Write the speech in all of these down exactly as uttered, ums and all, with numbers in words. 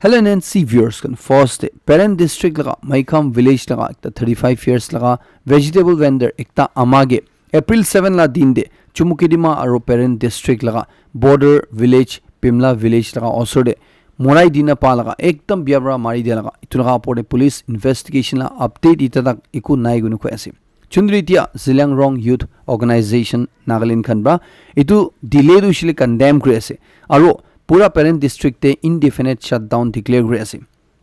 Hello N N C viewers kan, first te Peren district laga Maikham village laga ekta thirty five years laga vegetable vendor ekta ama ke April seven la din te Chumukedima aro Peren district laga border village Pimla village laga osor te morai dina pa laga ekdam bia para mari dia laga itu laga opor te police investigation la update ita tak iku nai gunu koi ase. Chundri tia Zeliangrong Youth Organization Nagaland khan pra itu delay tu shile condemn kuri ase aro pura Peren district te indefinite shutdown declare kuri ase.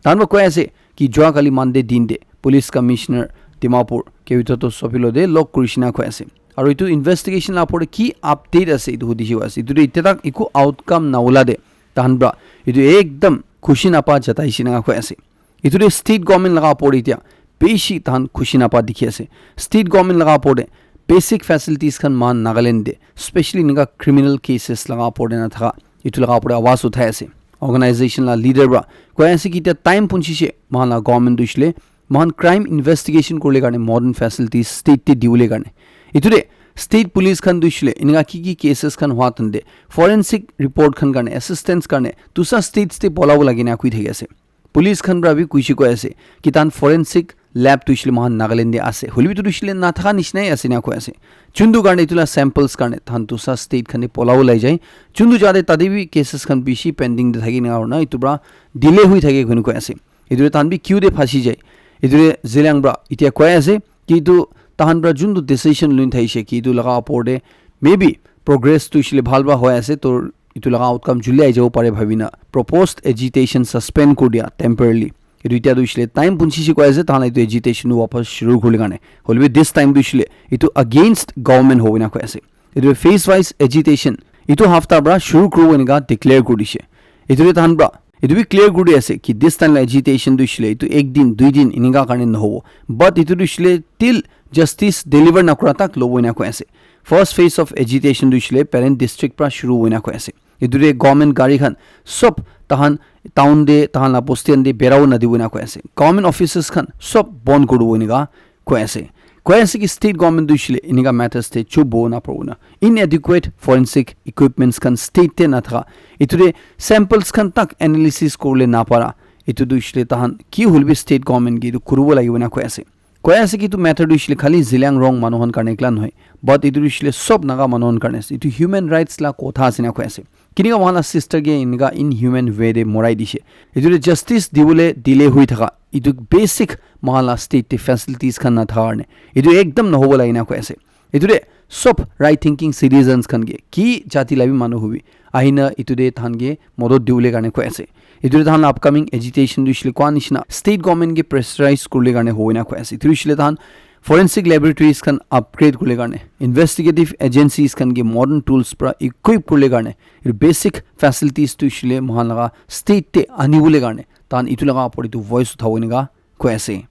Tahan pra koi ase ki jua kali Monday din te police commissioner Dimapur Kevithoto Sopilo te log kurishina koi ase aro itu investigation la opor te ki update ase itu hudi jiwa ase itu ite tak iku outcome na ula de tahan pra itu ekdam khushi napa jatai shina koi ase. Itu de state government laga opor ite bishi tahan khushi napa dikhi ase. State government laga opor de basic facilities khan man Nagaland de specially nika criminal cases laga opor de na thaka itu laga opor de awas uthai ase. Organization la leader pra koi ase ki tia time punchi she man la government du shile man crime investigation kurle karne modern facilities state te diule karne itu de state police khan du shile inika ki ki cases khan hua tan de forensic report khan karne assistance karne tusa states te bolabo lagi na kui thaki ase. Police khan pra bi kuishi koi ase ki tan forensic lab tu shile mahan Nagaland de ase hoilebi tu shile na thaka nishina ase na koi ase. Chundu karne itu la samples karne than tusa state khan de polao lai jai. Chundu jade tade bi cases khan bishi pending de thaki na aru na itu pra delay hui thaki koi ase. Itu de than bi queue de phasi jai. Itu de Zeliang pra itia koi ase ki itu tahan pra juntu decision luin thaishe ki itu laga opor de maybe progress tu shile bhal ba hoi ase to itu laga outcome juli ai jabo pare bhabina proposed agitation suspend kuri dia temporarily. Itu itiya tu shile time punchi shi koi ase tahan itu agitation wapas shuru kuri karne hoilebi this time tu shile itu against government hoina koi ase. Itu phase wise agitation itu hafta pra shuru kuru enika declare kuri dishe. Itu tahan pra itu bi clear kuri ase ki this time la agitation tu shile itu ek din dui din enika karne nohobo but itu tu shile till justice deliver nakura tak lobo ena koi ase. First phase of agitation tu shile Peren district pra shuru hoina koi ase. Itu de government gari khan sob tahan town de tahan la bosti de berao na dibo ena koi ase. Government offices khan sob bon kuri dibo enika koi ase. Koi ase ki state government tu shile enika matters te chup bo na pabo na inadequate forensic equipments khan state te na thaka itu de samples khan tak analysis kurle na para itu tu shile tahan ki hoilebi state government ki itu kuribo lagibo na koi ase. Koi ase ki itu matter tu shile khali Zeliangrong manu khan karne ekla nohoi but itu tu shile sob Naga manu khan karne ase. Itu human rights la kotha ase na koi ase. Kinika mohan la sister ke enika inhuman way de morai dishe. Itu de justice dibole delay hui thaka itu basic mohan la state te facilities khan na thaka karne itu ekdam nohobo lagi na koi ase. Itu de sob right thinking citizens khan ke ki jati la bi manu hobi ahina itu de than ke modot dibole karne koi ase. Itu de than upcoming agitation tu shile koi nishina state government ke pressurize kurle karne hoina koi ase. Itu shile than forensic laboratories khan upgrade kurle karne investigative agencies khan ke modern tools pra equip kurle karne itu basic facilities tu shile mohan laga state te anibole karne tahan itu laga opor itu voice uthabo enika koi ase.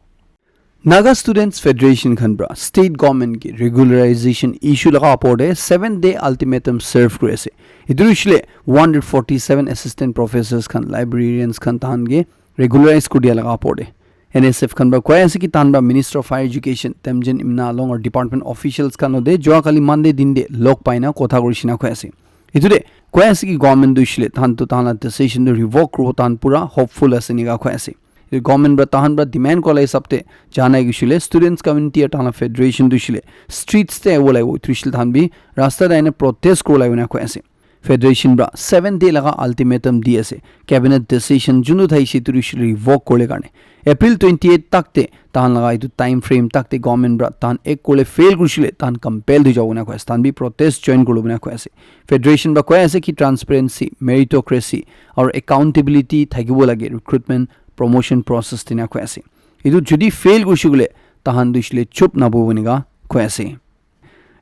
Naga Students Federation khan pra state government ke regularization issue laga opor de seven day ultimatum serve kuri ase. Itu shile one hundred forty seven assistant professors khan librarians khan tahan ke regularize kuri dia laga opor de N S F khan pra koi ase ki tahan pra Minister of Higher Education Temjen Imna Along or department officials khan de jua kali Monday din de log paina kotha kuri shina koi ase. Itu de koi ase ki government tu shile tahan tu tahan la decision tu revoke kuro tahan pura hopeful ase enika koi ase. Government pra tahan pra demand kola hisab te janai ki shile students community tahan la federation tu shile streets te awo laibo itu shile tahan bi rasta te aina protest kuro laibo na koi ase. Federation pra seven day laga ultimatum di ase. Cabinet decision juntu thai shi turi shili revoke kurle karne. April twenty eight tak te tahan laga itu time frame tak te government pra tahan ek kurle fail kurishile tahan compel di jabo na koi ase. Tahan bi protest join kurlo na koi ase. Federation pra koi ase ki transparency, meritocracy aru accountability thakibo lage recruitment promotion process tina koi ase. Itu jodi fail kurishi kule tahan tu shile chup nabo enika koi ase.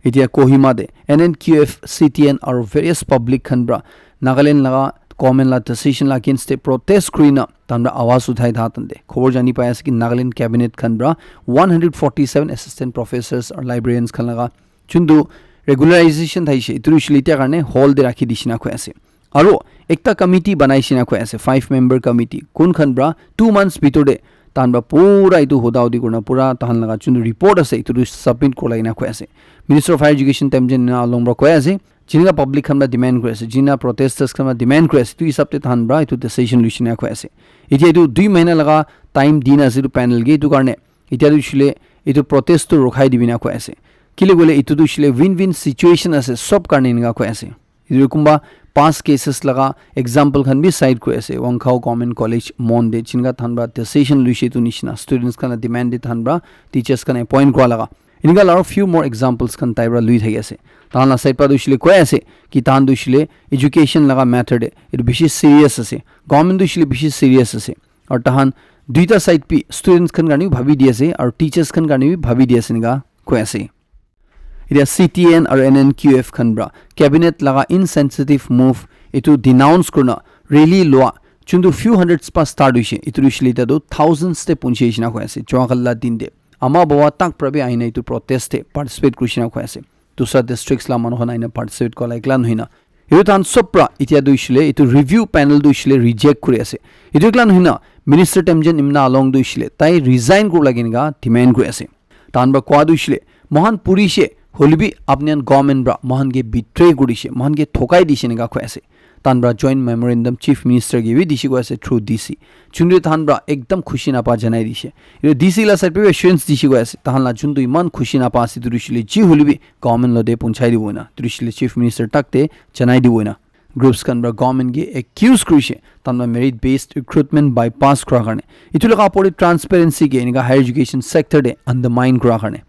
Etiya Kohima te N N Q F, C T N aru various public khan pra Nagaland laga government la decision la against te protest kurina tahan pra awaz uthai tha tante khobor jani pai ase ki Nagaland cabinet khan pra one hundred forty seven assistant professors aru librarians khan laga chundu regularization thaishe itu shilitya karne hall te rakhi dishina koi ase. Aru ekta committee banai shina koi ase, five member committee. Kun khan pra two months bitor te tahan pra pura itu hoda hodi kurina pura tahan laga chundu report ase itu tu submit kurlai na koi ase. Minister of Higher Education Temjen Imna Along pra koi ase Jinka public khan pra demand kuri ase, jinka protesters khan pra demand kuri ase, etu hisab te tahan pra etu decision luishe na koi ase. Etia etu dui mahina laga time dina ase etu panel ke, etu karne etia tu hoishe le etu protest tu rukhai dibi na koi ase. Kile koile etu tu hoishe le win-win situation ase sob karne enika koi ase. Etu kunba past cases laga example khan bi cite kuri ase. Wangkhao Government College Mon de jinka tahan pra decision luishe etu nishina students khan la demand de tahan pra teachers khan appoint kura laga. Enika la aro few more examples khan tai pra lui thaki ase. Tahan la side pra tu hoishe le koi ase ki tahan tu hoishe le education laga matter de etu bishi serious ase. Government tu hoishe le bishi serious ase. Aru tahan duita side bi students khan karne bi bhabi di ase aru teachers khan karne bi bhabi di ase enika koi ase. Etia C T N aru N N Q F khan pra cabinet laga insensitive move etu denounce kurina rally lua juntu few hundreds pa start hoishe, etu hoishe le etia tu thousands te punchi hoishe na koi ase. Jua kali la din de ama baba tak pra bi ahina etu protest te participate kurishe na koi ase. Dusra districts la manu khan ahina participate kura la ekla nohoi na. Etu tahan sob pra etia tu hoishe le etu review panel tu hoishe le reject kuri ase. Etu ekla nohoi na Minister Temjen Imna Along tu hoishe le tai resign kuri lage enika demand kuri ase. Tahan pra koa tu hoishe le mohan purishe hoile bi apni khan government pra mohan ke betray kurishe, mohan ke thokai dishe enika koi ase. Tahan pra joint memorandum Chief Minister ke bi dishe koi ase through D C. Juntu tahan pra ekdam khushi napa janai dishe. Etu D C la side pra bi assurance dishe koi ase. Tahan la juntu iman khushi napa ase etu hoishe le ji hoile bi government lo de punchai dibo na. Etu hoishe le Chief Minister tak te janai dibo na. Groups khan pra government ke accuse kurishe tahan pra merit based recruitment bypass kura karne. Etu laga opor te transparency ke enika higher education sector de undermine kura karne.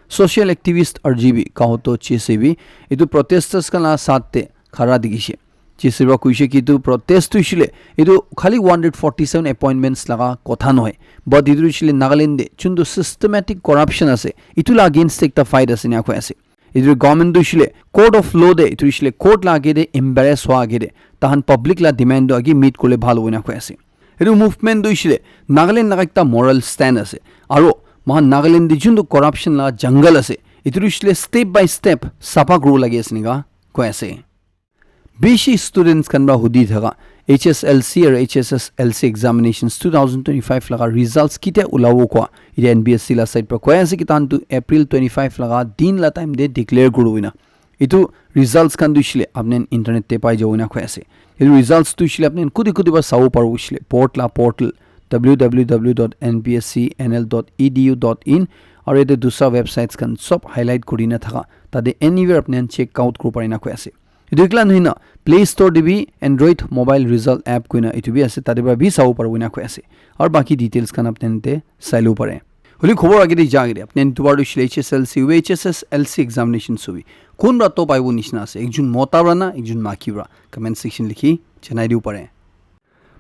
Social activist R G B Kahoto Chese bi etu protesters khan la saath te khara dikhishe. Chese pra kuishe ki etu protest tu hoishe le etu khali one hundred forty seven appointments laga kotha nohoi. But etu hoishe le Nagaland de juntu systematic corruption ase, etu la against ekta fight ase ena koi ase. Etu government tu hoishe le court of law de, etu hoishe le court la age de embarrass hua age de tahan public la demand tu age meet kurle bhal hobo ena koi ase. Etu movement tu hoishe le Nagaland laga ekta moral stand ase. Aro mohan Nagaland de juntu corruption laga jungle ase, etu tu hoishe le step by step sapa kuribo lage ase enika koi ase. Bishi students khan pra hudi thaka H S L C aru H S S L C examinations two thousand twenty-five laga results kitia ulabo koa. Etia N P S C la side pra koi ase ki tahan tu April twenty-five laga din la time de declare kuribo ena. Etu results khan tu hoishe le apni khan internet te pai jabo ena koi ase. Etu results tu hoishe le apni khan kuti kuti pra sabo paribo hoishe le board la portal W W W dot N P S C N L dot E D U dot in aru yate dusra websites khan sob highlight kurina thaka tate anywhere apni khan check out kuribo pare ena koi ase. Etu ekla nohoi na Play Store te bi Android mobile result app koina etu bi ase, tate pra bi sabo paribo ena koi ase. Aru baki details khan apni khan te sai lobo pare. Holi khobor age te ja age te apni khan etu bar tu hoishe le H S L C hobi, H S S L C examinations hobi, kun pra top aibo nishina ase, ekjon mota pra na ekjon maki pra, comment section likhi janai dibo pare.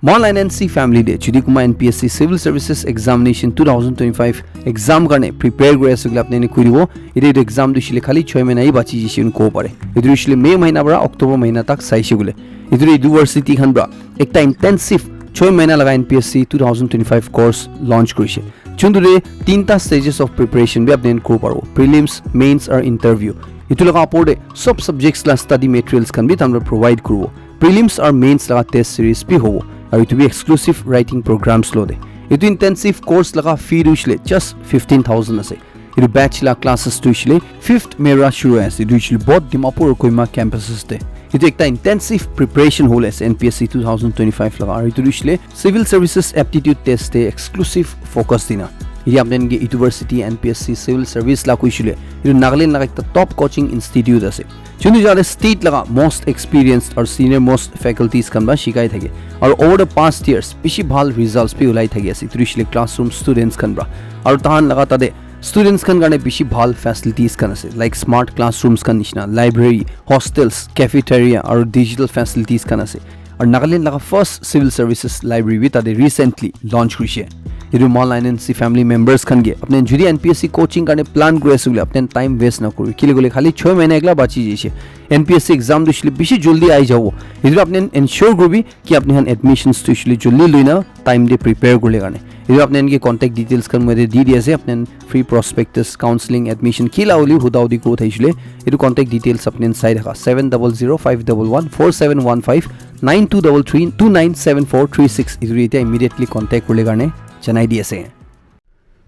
Mohan la N N C family de jodi kunba N P S C Civil Services Examination two thousand twenty-five exam karne prepare kuri ase koile apni khan koi dibo. Etu, etu exam tu hoishe le khali choi mahina hi bachi jishe koile kobo pare. Etu hoishe le May mahina pra October mahina tak saishe koile. Etu university khan pra ekta intensive choi mahina laga N P S C two thousand twenty-five course launch kurishe. Juntu te tinta stages of preparation bi apni khan kuribo paribo. Prelims, mains aru interview. Etu laga opor te sob subjects la study materials khan bi tahan pra provide kuribo. Prelims aru mains laga test series bi hobo. Aru etu bi exclusive writing programs lo de. Etu intensive course laga fee tu hoishe le just fifteen thousand ase. Etu batch la classes tu hoishe le fifth May ra shuru hoi ase. Etu hoishe le both Dimapur aru Kohima campuses te. Etu ekta intensive preparation hole ase N P S C two thousand twenty-five laga. Aru etu tu hoishe le Civil Services Aptitude Test te exclusive focus dina. Etu apni khan ke university, N P S C, civil service la koi shile. Etu Nagaland laga ekta top coaching institute ase. Juntu jate state laga most experienced or senior most faculties khan pra shikai thake. Aru over the past years, bishi bhal results bi ulai thaki ase. Etu shile classroom students khan pra. Aru tahan laga tate students khan karne bishi bhal facilities khan ase. Like smart classrooms khan nishina, library, hostels, cafeteria, aru digital facilities khan ase. Aru Nagaland laga first civil services library bi tate recently launch kurishe. Etu mohan la N N C family members khan ke apni jodi N P S C coaching karne plan kuri ase koile apni time waste na kori. Kile koile khali choi mahina ekla bachi jaise. N P S C exam tu shile bishi joldi ahi jabo. Etu apni ensure koribi ki apni khan admissions tu shile joldi loina time te prepare kori le karne. Etu apni khan ke contact details khan moi yate di di ase, apni khan free prospectus, counselling, admission, kila holi huda hudi ko uthai shile. Etu contact details apni khan sai rakha, seven double zero five double one four seven one five, nine two double three two nine seven four three six. Etu ete immediately contact kori le karne janai di ase.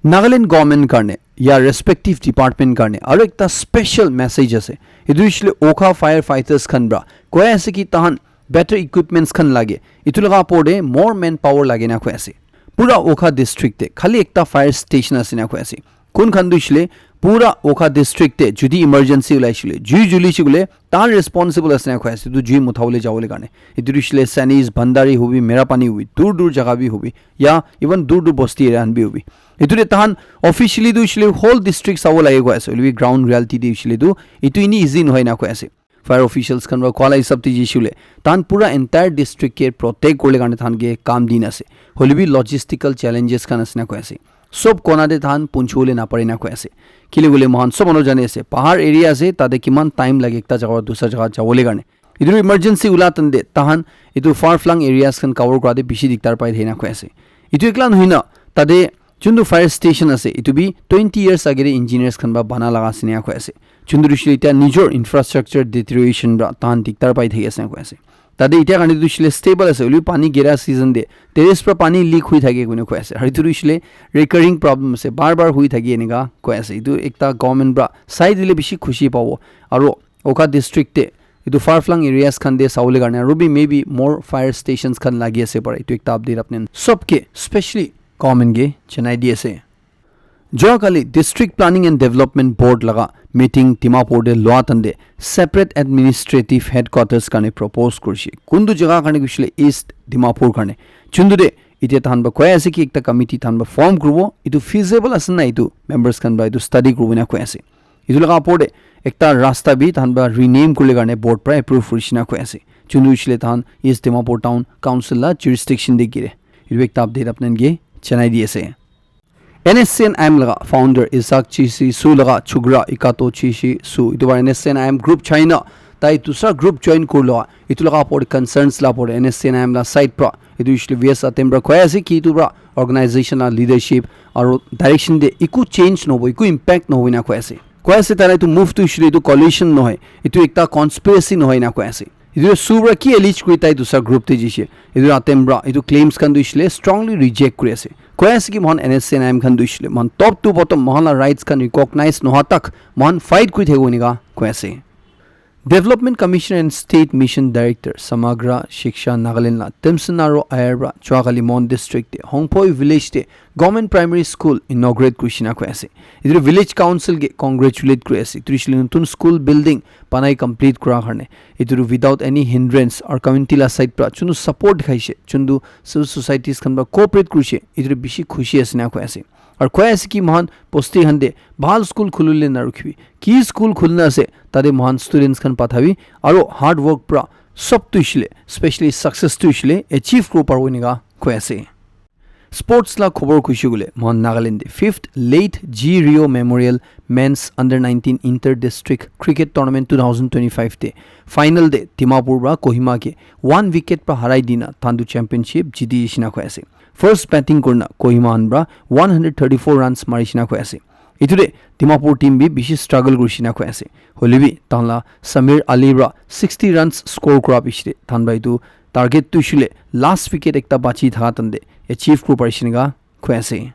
Nagaland government karne ya respective department karne aru ekta special message ase. Etu hoishe le Okha firefighters khan pra koi ase ki tahan better equipments khan lage. Etu laga opor te more manpower lage na koi ase. Pura Okha district te khali ekta fire station ase na koi ase. Kun khan tu hoishe le pura Okha district te jodi emergency ulai shile, jui juli shile, tahan responsible ase na koi ase. Etu jui mutha bole jabo le karne. Etu tu hoishe le Sanis, Bhandari hobi, Merapani hobi, dur dur jaga bi hobi, ya even dur dur bosti area khan bi hobi. Etu te tahan officially tu hoishe le whole district sabo lage koi ase. Hoile bi ground reality te hoishe le tu etu ini easy nohoi na koi ase. Fire officials khan pra koa la hisab te jai shile, tahan pura entire district ke protect kurle karne tahan ke kam di na ase. Hoile bi logistical challenges khan ase na koi ase. Sob kona te tahan punchibole napare na koi ase. Kile koile mohan sob manu jani ase, pahar area ase, tate kiman time lage ekta jaga pra dusra jaga jabole karne. Etu emergency ula tande tahan etu far flung areas khan cover kura te bishi diktar pai thaki na koi ase. Etu ekla nohoi na, tate juntu fire station ase, etu bi twenty years agere engineers khan pra bana laga ase ena koi ase. Juntu hoishe le etia nijor infrastructure deterioration pra tahan diktar pai thaki ase ena koi ase. Tate etia karne tu hoishe le stable ase, hoilebi pani gera season te terrace pra pani leak hoi thake koina koi ase. Aru etu tu hoishe le recurring problem ase, bar bar hoi thake eneka koi ase. Etu ekta government pra sai dile bishi khushi pabo. Aru Okha district te etu far flung areas khan te sabole karne aru bi maybe more fire stations khan lagi ase para. Etu ekta update apni khan sob ke, specially government ke janai di ase. Joa kali District Planning and Development Board laga meeting Dimapur te loa tande separate administrative headquarters karne propose kurishe. Kuntu jaga karne hoishe le East Dimapur karne. Juntu te etia tahan pra koi ase ki ekta committee tahan pra form kuribo. Etu feasible ase na etu members khan pra etu study kuribo na koi ase. Etu laga opor te ekta rasta bi tahan pra rename kurle karne board pra approve kurishe na koi ase. Juntu hoishe le tahan East Dimapur Town Council la jurisdiction te gire. Etu ekta update apni khan ke janai di ase. N S C N I M laga founder Isaac Chishi Su laga chukra Ikato Chishi Su, etu para N S C N I M group China, tai dusra group join kurlo. Etu laga opor te concerns la opor te N S C N I M la side pra etu hoishe le V S Atem pra koi ase ki etu pra organization la leadership aru direction te eku change nohobo, eku impact nohobo ena koi ase. Koi ase tai la etu move tu hoishe le etu coalition nohoi, etu ekta conspiracy nohoi ena koi ase. Etu Su pra ki allege kuri tai dusra group te jishe. Etu Atem pra etu claims khan tu hoishe le strongly reject kuri ase. Koi ase ki mohan N S C N I M khan tu hoishe le mohan top to bottom mohan la rights khan recognize noha tak mohan fight kuri thakibo enika koi ase. Development Commissioner and State Mission Director Samagra Shiksha Nagaland la Temsen Aro Ayar pra Chuakali Mon District te Hongphoi Village te Government Primary School inaugurate kurishe na koi ase. Etu village council ke congratulate kuri ase. Etu hoishe le notun school building banai complete kura karne. Etu without any hindrance aru community la side pra juntu support dikhaishe, juntu civil societies khan pra cooperate kurishe, etu bishi khushi ase na koi ase. Aru koi ase ki mohan bosti khan te bhal school khulile na rukhibi. Ki school khulina ase, tate mohan students khan pathabi. Aru hard work pra sob tu hoishe le, specially success tu hoishe le, achieve kuribo paribo enika koi ase. Sports la khobor kuishe koile, mohan Nagaland te fifth Late G Rio Memorial Men's Under nineteen Inter District Cricket Tournament two thousand twenty-five te final te Dimapur pra Kohima ke one wicket pra harai dina tahan tu championship jiti jishe na koi ase. First batting kurina Kohima khan pra one hundred thirty-four runs marishe na koi ase. Etu te Dimapur team bi bishi struggle kurishe na koi ase. Hoile bi tahan la Samir Ali pra sixty runs score kura piche te tahan pra etu target tu hoishe le last wicket ekta bachi thaka time te achieve kuribo parishe enika koi ase.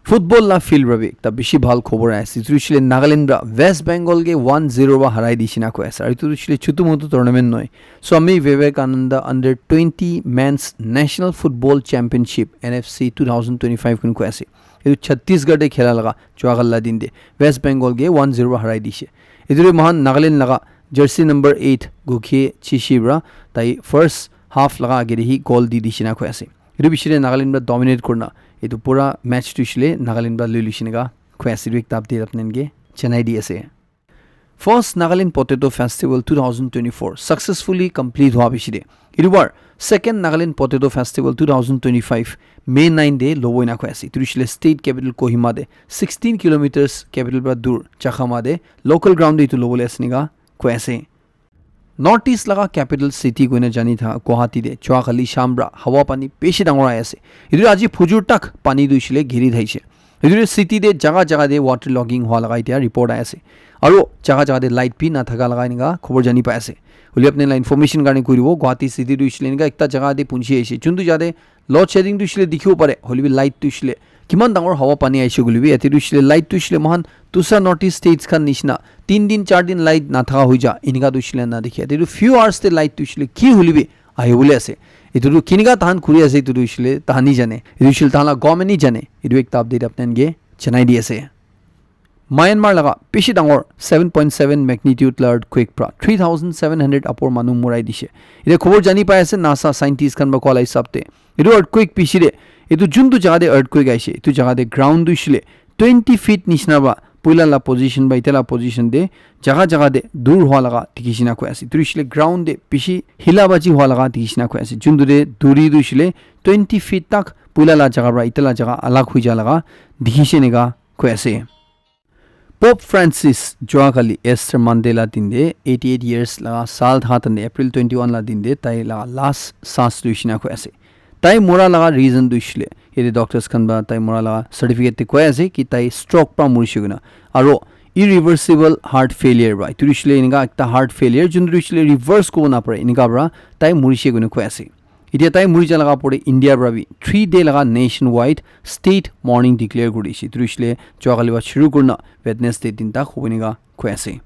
Football la field pra bi ekta bishi bhal khobor ahi ase. Etu hoishe le Nagaland pra West Bengal ke one zero pra harai dishe na koi ase. Aru etu hoishe le chutu mutu tournament nohoi. Swami Vivekananda Under twenty Men's National Football Championship, N F C, two thousand twenty-five koi ase. Etu Chhattisgarh te khela laga chuakali la din te West Bengal ke one zero pra harai dishe. Etu te mohan Nagaland laga jersey number eight Gukhe Chishi pra tai first half laga age te hi goal di dishe na koi ase. Etu piche te Nagaland pra dominate kurina etu pura match tu hoishe le Nagaland pra lui luishe enika koi ase. Etu ekta update apni khan ke janai di ase. First Nagaland Potato Festival two thousand twenty-four successfully complete hua piche te etu bar second Nagaland Potato Festival two thousand twenty-five May nine te lobo enika koi ase. Etu hoishe le state capital Kohima te sixteen kilometers capital pra dur Chakhama te local ground te etu lobole ase enika koi ase. North East laga capital city koina jani tha Guwahati te jua kali sham pra hawa pani bishi dangor ahi ase. Etu aji phujur tak pani tu hoishe le giri thaishe. Etu city te jaga jaga te water logging hua laga etia report ahi ase. Aru jaga jaga te light bi nathaka laga enika khobor jani pai ase. Hoile apni la information karne koi dibo, Guwahati city tu hoishe le enika ekta jaga te punchi ahi ase. Juntu jaga te load shedding tu hoishe le dikhibo pare, hoile bi light tu hoishe le Kiman dangor hawa pani ahishe koile bi, yate tu hoishe le light tu hoishe le moikhan dusra North East states khan nishina tin din, char din light nathaka hoi ja, enika tu hoishe le nadikhe. Yate tu few hours te light tu hoishe le ki hoile bi ahi bole ase. Etu tu kinika tahan kuri ase, etu tu hoishe le tahan hi jane. Etu hoishe le tahan la government hi jane. Etu ekta update apni khan ke janai di ase. Myanmar laga bishi dangor seven point seven magnitude la earthquake pra three thousand seven hundred apor manu morai dishe. Ite khobor jani pai ase NASA scientist khan ba koa la hisab te. Etu earthquake bishi de, etu juntu jaga de earthquake aishe, etu jaga de ground tu hoishe le twenty feet nishina ba puila la position ba ite la position de jaga jaga de dur hua laga dikhi shina koi ase. Etu hoishe le ground de bishi hila baji hua laga dikhi shina koi ase. Juntu de duri tu hoishe le twenty feet tak puila la jaga pra ite la jaga alag hui ja laga dikhi she enika koi ase. Pope Francis joa kali Easter Monday la din de eighty eight years la saal tha tan de April twenty one la din de tai la last saas luishina koi ase. Tai mora laga reason tu hoishe le, yate doctors khan ba tai mora laga certificate te koi ase ki tai stroke pra morishe koina. Aro irreversible heart failure pra. Etu hoishe le enika ekta heart failure, juntu hoishe le reverse kobo napare, enika pra tai morishe koina koi ase. Etia tai muri ja laga opor te India pra bi three day laga nationwide state mourning declare kuri dishe. Etu hoishe le joa kali pra shuru kurina Wednesday din tak hobo enika koi ase.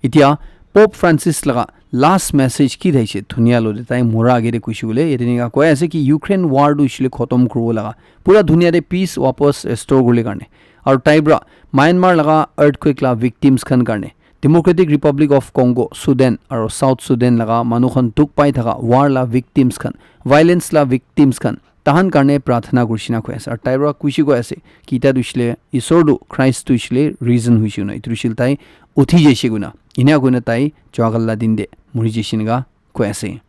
Etia Pope Francis laga last message ki thaishe dunia lo te tai mura age te koishe koile yate enika koi ase ki Ukraine war tu hoishe le khotom kuribo laga, pura dunia te peace wapas restore kuribole karne. Aru tai pra Myanmar laga earthquake la victims khan karne, Democratic Republic of Congo, Sudan aro South Sudan laga manu khan dukh pai thaka war la victims khan, violence la victims khan, tahan karne prarthana kurishina koi ase. Aru tai pra kushi koi ase ki tai tu hoishe le Isor tu Christ tu hoishe le risen hoishe na, etu hoishe le tai uthi jaishe koina. Ena koina tai joa kali la din de muri jaishe enika koi ase.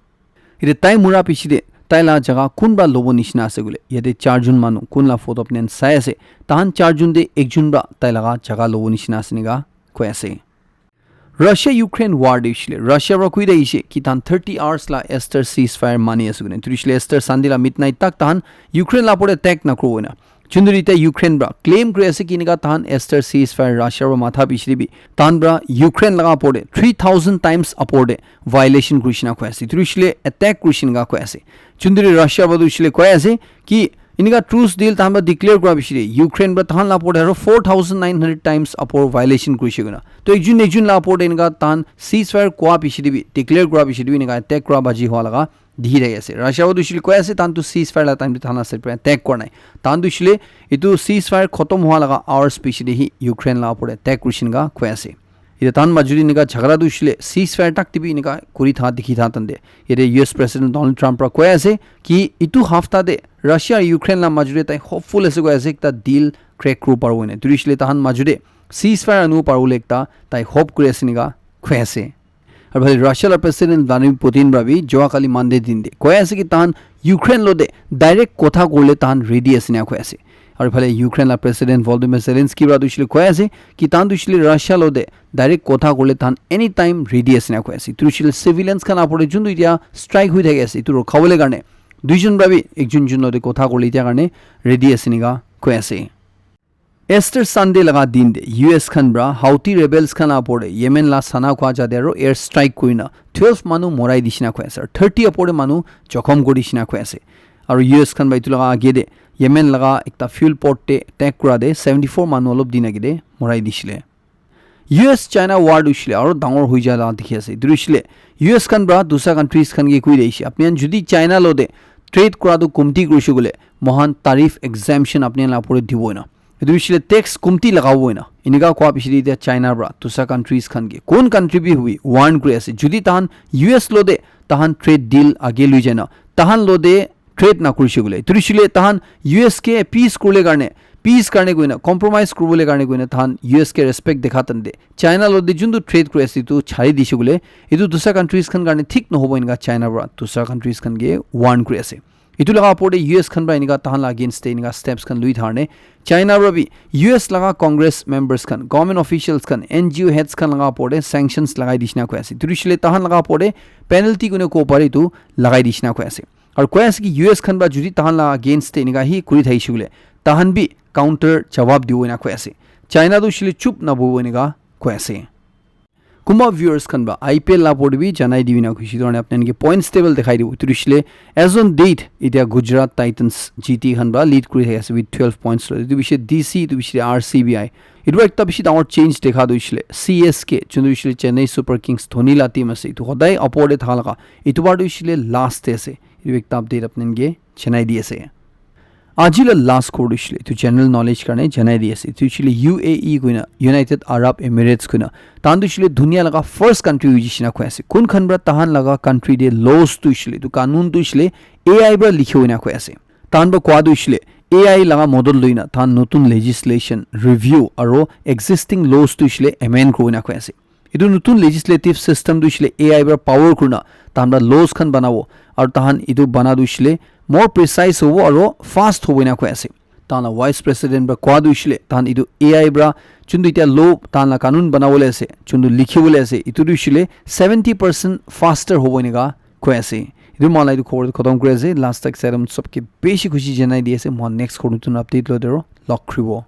Ite tai mura piche te tai la jaga kunba lobo nishina ase koile, yate charjun manu kun la photo apni khan sai ase, tahan charjun te ekjun pra tai laga jaga lobo nishina ase enika koi ase. Russia Ukraine war de hoishe le, Russia pra koi thakishe ki tahan thirty hours la Easter ceasefire mani ase koina. Etu hoishe le Easter Sunday la midnight tak tahan Ukraine la opor te attack nakuribo koina. Juntu ite Ukraine pra claim kuri ase ki enika tahan Easter ceasefire Russia pra matha piche te bi tahan pra Ukraine laga opor te three thousand times opor te violation kurishina koi ase. Etu hoishe le attack kurishina koi ase. Juntu Russia pra tu hoishe le koi ase ki enika truce deal tahan pra declare kura piche te Ukraine pra tahan la opor te aro four thousand nine hundred times apor violation kurishe koina. To ekjun ekjun la opor te enika tahan ceasefire kua piche te bi, declare kura piche te bi enika attack kura baji hua laga dikhi thaki ase. Russia pra tu hoishe le koi ase tahan tu ceasefire la time te tahan la side pra attack kura nai. Tahan tu hoishe le etu ceasefire khotom hua laga hours piche te hi Ukraine la opor te attack kurishe enika koi ase. Ite tahan majuri enika jhagara tu hoishe le ceasefire tak te bi enika kuri tha dikhi tha tante. Ite U S President Donald Trump pra koi ase ki itu hafta te Russia aru Ukraine la majuri tai hopeful ase koi ase ekta deal crack kuri paribo ene. Etu hoishe le tahan majuri ceasefire anu paribo le ekta tai hope kuri ase enika koi ase. Aru phale Russia la President Vladimir Putin pra bi joa kali Monday din te koi ase ki tahan Ukraine lo te direct kotha kuribole tahan ready ase enika koi ase. Aru phale Ukraine la President Volodymyr Zelensky pra tu hoishe le koi ase ki tahan tu hoishe le Russia lo te direct kotha kuribole tahan anytime ready ase enika koi ase. Etu hoishe le civilians khan opor te juntu etiya strike hoi thaki ase, etu rokhabole karne duijon pra bi ekjon jun lo te kotha kuribole etiya karne ready ase enika koi ase. Easter Sunday laga din te U S khan pra Houthi rebels khan la opor te Yemen la Sanaa koi jaga te aru air strike kurina twelve manu morai dishina koi ase. Aru thirty opor te manu jokhom kuri dishina koi ase. Aru U S khan pra etu laga age te Yemen laga ekta fuel port te attack kura te seventy four manu olop din age te morai dishile. U S China war tu hoishe le aru dangor hoi ja la dikhi ase. Etu tu hoishe le U S khan pra dusra countries khan ke koi dise, apni khan jodi China lo te trade kura tu kumti kurishe koile, moikhan tariff exemption apni khan la opor te dibo ena. Etu hoishe le tax kumti lagabo ena. Enika koa piche te etia China pra dusra countries khan ke, kon country bi hobi, warn kuri ase. Jodi tahan U S lo te tahan trade deal age lui jai na, tahan lo te trade na kurishe koile, etu hoishe le tahan U S ke peace kuribole karne, peace karne koina, compromise kuribole karne koina tahan U S ke respect dekha tante China lo te juntu trade kuri ase etu chari dishe koile, etu dusra countries khan karne thik nohobo enika China pra dusra countries khan ke warn kuri ase. Etu laga opor te U S khan pra enika tahan la against te enika steps khan lui tharne China pra bi U S laga Congress members khan, government officials khan, N G O heads khan laga opor te sanctions lagai dishina koi ase. Etu hoishe le tahan laga opor te penalty koina kobo pare etu lagai dishina koi ase. Aru koi ase ki U S khan pra jodi tahan la against te enika hi kuri thakishe koile, tahan bi counter jawab dibo ena koi ase. China tu hoishe le chup nabohibo enika koi ase. Kumba viewers khan ba I P L la opor te bi janai dibi na khushi dorne apni khan ke points table dekhai dibo. Etu hoishe le as on date, etia Gujarat Titans G T khan ba lead kuri thaki ase with twelve points lo. Etu bishi D C, etu bishi R C B I. Etu ekta bishi dangor change dekha tu hoishe le C S K, chuntu hoishe le Chennai Super Kings, Dhoni la team ase. Etu hodai opor te thala ka. Etu bar tu hoishe le last te ase. Etu ekta update apni khan ke janai di ase. Aji la last khobor tu hoishe le, etu general knowledge karne janai di ase. Etu hoishe le U A E koina, United Arab Emirates koina. Tahan tu hoishe le dunia laga first country hoishe na koi ase. Kun khan pra tahan laga country te laws tu hoishe le, etu kanun tu hoishe le A I pra likhi hoina koi ase. Tahan pra koa tu hoishe le A I laga model loina tahan notun legislation review aro existing laws tu hoishe le amend kuri hoina koi ase. Etu notun legislative system tu hoishe le A I pra power kurina tahan pra laws khan banabo aro tahan etu bana tu hoishe le more precise hobo aro fast hobo ena koi ase. Tahan la vice president pra koa tu hoishe le tahan etu A I pra chuntu etia law tahan la kanun banabole ase, chuntu likhibole ase, etu tu hoishe le seventy percent faster hobo eneka koi ase. Etu mohan la etu khobor tu khotom kuri ase. Last tak sai sob ke bishi khushi janai di ase. Mohan next khobor notun update loi dero log khribo.